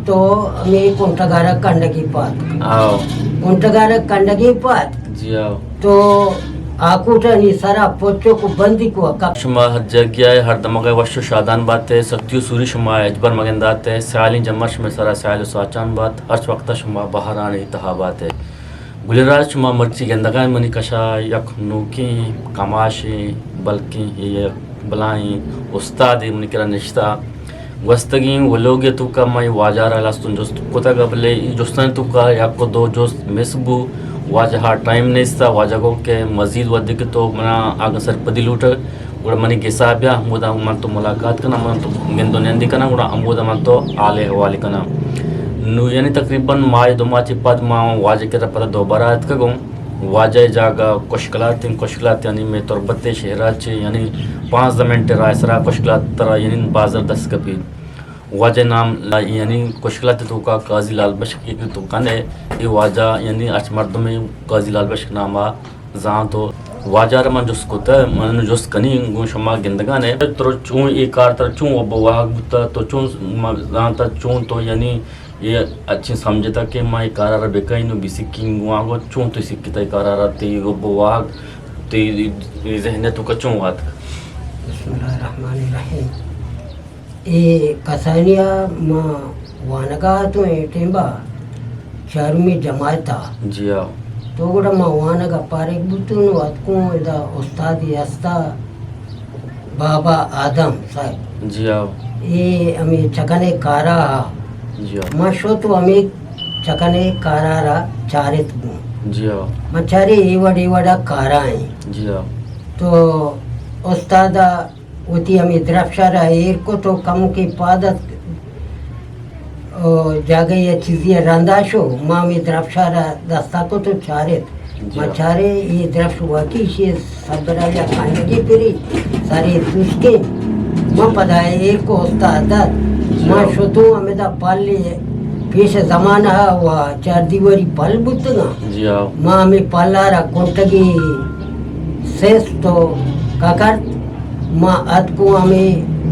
تو ہمے کنٹگارا کنڈگی پاد۔ آؤ۔ کنٹگارا کنڈگی پاد۔ جی آؤ۔ تو آکوٹانی سرا پچک و بندی کو کپ۔ شما ہر جاگہ ء ہر دمگ ء وش و شادان بات ء، سختی و سوری شما ء ہچبر مگندات ء، سیالیں جمر شمئے سرا سیال و ساچان بات، ہرچ وقت ء شما بہرانی تہا بات ء۔ گلیں راج، شما مرچی گندگا منی کشا یک نوکیں کماشیں، بلکیں یک بلاہیں استادے منی کرا نشتہ۔ گوستگیں ولوگے توکا من اے واجہ را لستوں جست کتگ، بلے اے جستانی توکا یک و دو جست مس بو۔ واجہ ء ٹائم نیست ء، واجہ گو کہ مزید ودی کہ تو منا آگا سرپدی لوٹگ، گڑا منی گسا بیا، ہمودا من تو ملاقات کناں، من تو گند و نندی کناں، گڑا ہمودا من تو حال احوال کناں۔ نو یعنی تقریباً ماہ دو ماہ چی پد ما واجہ کرا پدا دوبارہ اتکگوں۔ واجہ ء جاگہ کشکلات انت، کشکلات یعنی مئے تربت ء شہرا چہ یعنی پانزدہ منٹ راہ سرا کشکلات ترا یعنی بازار دست کپی۔ واجہ نام لا-، یعنی کشکلات توکا قاضی لال بخش کہ تو کن ئے، اے واجہ یعنی ہرچ مردمے قاضی لال بخش ناما زانت و واجہ را من جست کتہ، من جست کنی گوں شما گندگان ئے۔ ترا چون اے کار ترا چون وب واہگ بوتہ، تو چون زانتہ چون تو یعنی اے اچیں سمجھتا کہ ما اے کارا را بکنیں و بسکیں گوں آگو چون تو سکتا اے کارا را تئی وب واہگ تئی ذہن توکا چون واتک؟ بسم اللہ الرحمن الرحیم۔ اے کسانی ء ما وانگا اتوں اے ٹیمبا چارمی جماعت ء۔ جی ہاں۔ تو گڑا ما وانگ ء پارگ بوتوں و اتکوں ادا استادی ہستا بابا آدم صاحب۔ جی ہاں۔ اے ہمے چکنے کارا ہا۔ جی ہاں۔ ما شو تو ہمے چکنے کارا را چارت گوں۔ جی ہاں۔ ما چارے اے وڑ اے وڑا کارا ہیں۔ جی ہاں۔ تو استاد وتی ہمے درپشا را ایر کت و کمکے پاد اتک و جاگہے ء چیزے ء رندا شو، ما ہمے درپشا را دستا کت و چارت۔ جی ما ہاں۔ چارے اے درپش واقعی ایشی سربرا یا کنڈگی پری سرے توسکیں۔ ما پدا ایر کو استاد دات۔ جی ما ہاں۔ شتوں ہمدا پل پیش زمانہ و چار دیواری پل بوتگاں۔ جی ہاں۔ ما ہمے پلا را کنٹگی سست و ککرت۔ ما اتکوں ہمے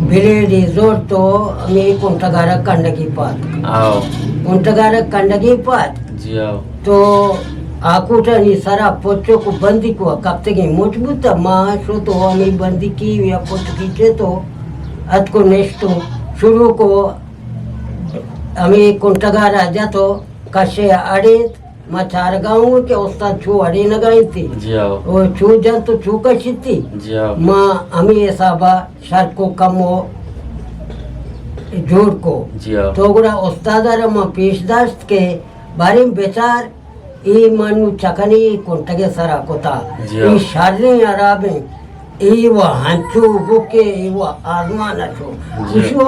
بلیڈے زرت و ہمے کنٹگارا کنڈگی پاد۔ آؤ۔ کنٹگارا کنڈگی پاد۔ جی آؤ۔ تو آکوٹانی سرا پچک و بندیک و کپتگیں مچ بوتہ، ما شت و ہمے بندیکی یا پچکی چت و اتک و نشت و شروع کو ہمے کنٹگارا جت و کشے اڑیت۔ ما چارگا ہوں کہ استاد چو اڑینگا انتی۔ جی ہاؤ۔ او چو جنت و چو کشیتی۔ جی ہاؤ۔ ما ہمے حسابا شر کو کم و جوڑ کو۔ جی ہاؤ۔ تو گڑا استاد را ما پیش داشت کہ باریں بچار اے ما نو چکنے کنٹگے سرا کتا۔ جی ہاؤ۔ اے شریں حرابیں۔ اے و ہنچو بکے، اے و آزمان ء شو۔ جی۔ گوشو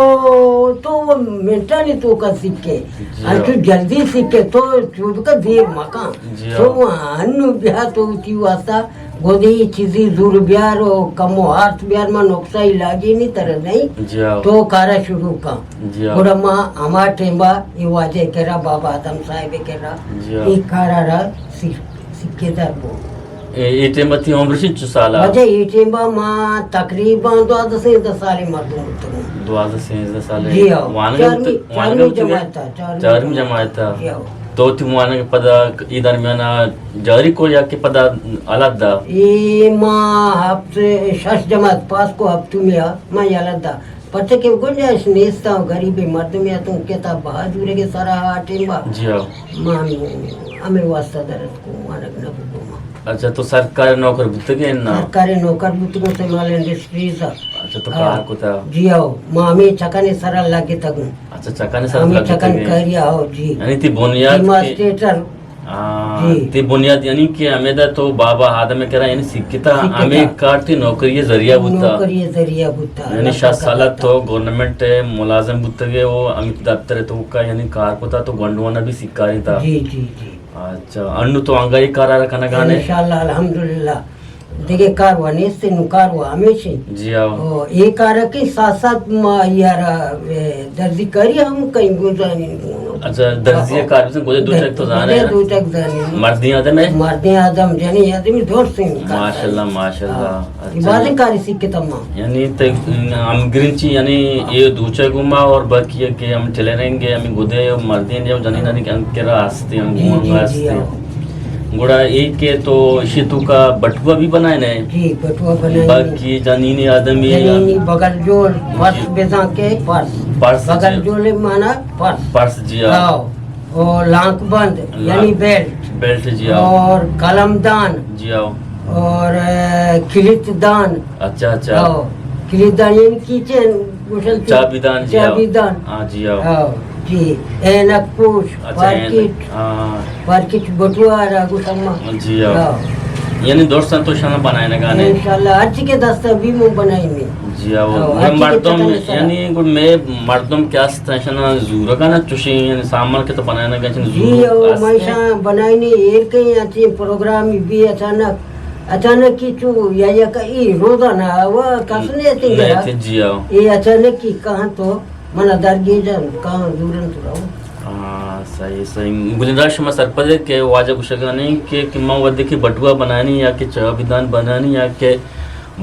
تو و منٹانی توکا سکے۔ جی۔ ہنچو جلدی سکے، تو چوبکا دیر مکان۔ جی۔ تو و ہنو بیا تو وتی واسطہ گودی چیزی زور بیار و کم و آرت بیار، ما نقصہ علاجی نی تر نہیں۔ جی۔ تو کارا شروع کن۔ جی۔ گڑا ما ہما ٹیمبا اے واجہ کرا، بابا آدم صاحب کرا، جی۔ اے کارا را سی-، سکے در بو۔ اے، اے ٹیم ء تئی عمر چنچو سال ء؟ واجہ اے ٹیم ء ما تقریباً دوازدہ سیزدہ سال ء مردم بوتگوں۔ دوازدہ سیزدہ سال ء؟ جی ہاں۔ وانگ چارمی، بوت-، وانگ چارمی بوتگ ئے؟ جماعت ء، چارمی چارمی جماعت۔ جماعت ء۔ جی ہاں۔ تو وتی وانگ پدا اے درمیان ء جاری کو یا کہ پدا الگ دا؟ اے ما ہفت، شش جماعت پاس کو ہفتمی ء ما یلہ دا۔ پرچہ کہ گنجائش نیست ء، غریبیں مردمے اتوں، کتاب بہا زورگ ء سرا آ ٹیم ء۔ جی ہاں۔ ما ہمے، ہمے واسطہ درد کو وانگ نہ بوتوں ما۔ اچھا، تو سرکار نوکر بوتگے نا؟ سرکار نوکر بوتگوں، سیمال انڈسٹریز ء۔ اچھا، تو ہاں۔ کار کتا؟ جی ہاؤ، ما ہمے چکن سرا لگتگوں۔ اچھا، چکن سرا ہمے لگتگے۔ چکن کاری ہاؤ، جی۔ یعنی تئی بنیاد تئی کے ماسٹر۔ آ، جی۔ تئی بنیاد یعنی کہ ہمیدا تو بابا آدم کرا یعنی سکتا، سکتا۔ ہمے کار تئی نوکری ذریعہ بوتا۔ نوکری ذریعہ بوتا۔ یعنی اللہ شش سال پاک تو گورنمنٹ ملازم بوتگے و ہمے دفتر تو کا یعنی کار کتا تو گونڈوانا بھی سکارینتا۔ جی، جی، جی۔ اچھا، انو تو انگا اے کارا را کنگانے؟ انشاءاللہ، الحمدللہ۔ دگہ کار و نیست، نو کار و ہمیش انت۔ جی ہاں۔ او، اے کار کہ ساتھ ساتھ ما یارا، اے، دردی کاری ہم کہیں گزانی۔ اچھا، درزی ءِ کار بزن گدے دوچگ تو زانے؟ گدے دوچگ زانے۔ مردیں آدم ئے؟ مردیں آدم، جنیں آدمی، درستیں کار۔ ماشاءاللہ، ماشاءاللہ۔ ہاں۔ اچھا۔ بازیں کاری سیکھتا ما۔ یعنی تئی ہمگرنچی، یعنی اے دوچگ گما اور باقی ہے کہ ہم ٹیلرنگ ہے، ہمیں گدے اور مردیں جو جنینانی کے کرا ہستے، ہم جی، گون جی، جی، ہستے۔ ہاں۔ گڑا اے کہ تو اشی توکا بٹوا بھی بنائے نے؟ جی، بٹوا بنائے نے۔ باقی جنینی آدمی جنینی بغل جول، پرس جی۔ بزاں کے پرس۔ پرس بغل جی۔ جول مانا پرس۔ پرس جی، ہاں۔ ہاں۔ اور لانک بند، لانک یعنی بیلٹ۔ بیلٹ جی، ہاں۔ اور قلم دان۔ جی، ہاں۔ اور، اے، کلیت دان۔ اچھا، اچھا۔ ہاں۔ کلیت دان یعنی کیچن، گوشن چابی دان جی، ہاں۔ چابی دان۔ ہاں جی، ہاں۔ ہاں، جی۔ عینک پوش، اچھا، عینک۔ پارکیٹ۔ ہاں۔ پارکیٹ بٹوارا گوشن ما۔ جی، ہاں۔ ہاں۔ یعنی درستاں تو شنا بنائے نگانے؟ انشاءاللہ، ہرچی کہ دستا بھی مو بنائیں۔ جی، ہاں، ہاں، گڑا ہرچی کہ مردم، چٹانی سرا۔ یعنی گڑا مئے مردم کہ است، شنا زورگا نا چوشیں، یعنی سامان کہ تو بنائے نگا، چن جی، زورگ او است۔ مئے شاں بنائنی ایر کہیں، اچھی پروگرامی بھی اچانک، اچانک کی چو یا یک ای روزانہ ہوا کس نے تھی نہیں گیا۔ تھی، جی، ہاں۔ اے اچانک کی کہاں تو منا درگیجاں، کہاں زورن تو رہو۔ ہاں، صحیح، صحیح۔ گلین راج، شما سرپد ہے کہ واجہ گوشگانے کہ، کہ ما وھدے کہ بٹوا بنائنی یا کہ چابی دان بنائنی یا کہ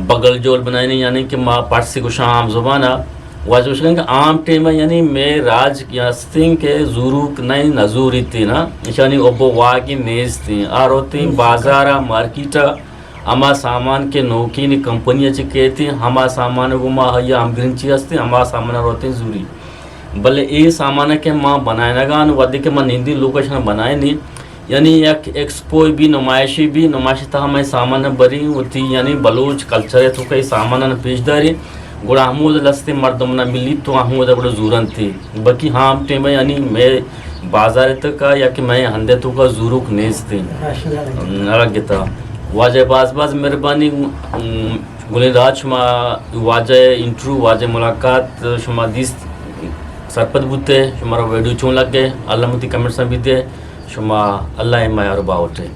بگل جول بنائنی، یعنی کہ ما پارسی گوشاں عام زبان ء، واجہ گوشگانے کہ عام ٹیم ء یعنی مئے راج یا ہستیں کہ زوروک نئے نزوریت نا، ایشانی اوب و واگی نیستیں۔ آ روتیں بازار ء، مارکیٹ ء، ہما سامان کہ نوکین کمپنی ء چہ کیتیں، ہما سامان گوں ما یا ہمگرنچی ہستیں، ہما سامان ء روتیں زوری۔ بلے اے سامان ء کہ ما بنائینگان، وھدے کہ ما نندیں لوکیشن ء بنائینیں، یعنی یک ایکسپو بی، نمائشی بی، نمائش تہا مئے سامان ء بریں، وتی یعنی بلوچ کلچر ء توکا اے سامان ء پیش داریں، گڑا ہمود لستے مردم نا ملیت تو ہمود گڑا زورنت۔ بلکہ ہام ٹیم ء یعنی مئے بازار ء توکا یا کہ مئے ہند ء توکا زوروک نیست۔ نہ لگتا۔ واجہ باز باز مہربانی، ام، گلین راج، شما واجہ انٹرویو، واجہ ملاقات شما دیست سرپد بوتے، شما را ویڈیو چون لگے، اللہ متی کمنٹس ء بیتے، شما اللہ ء میار باوٹے۔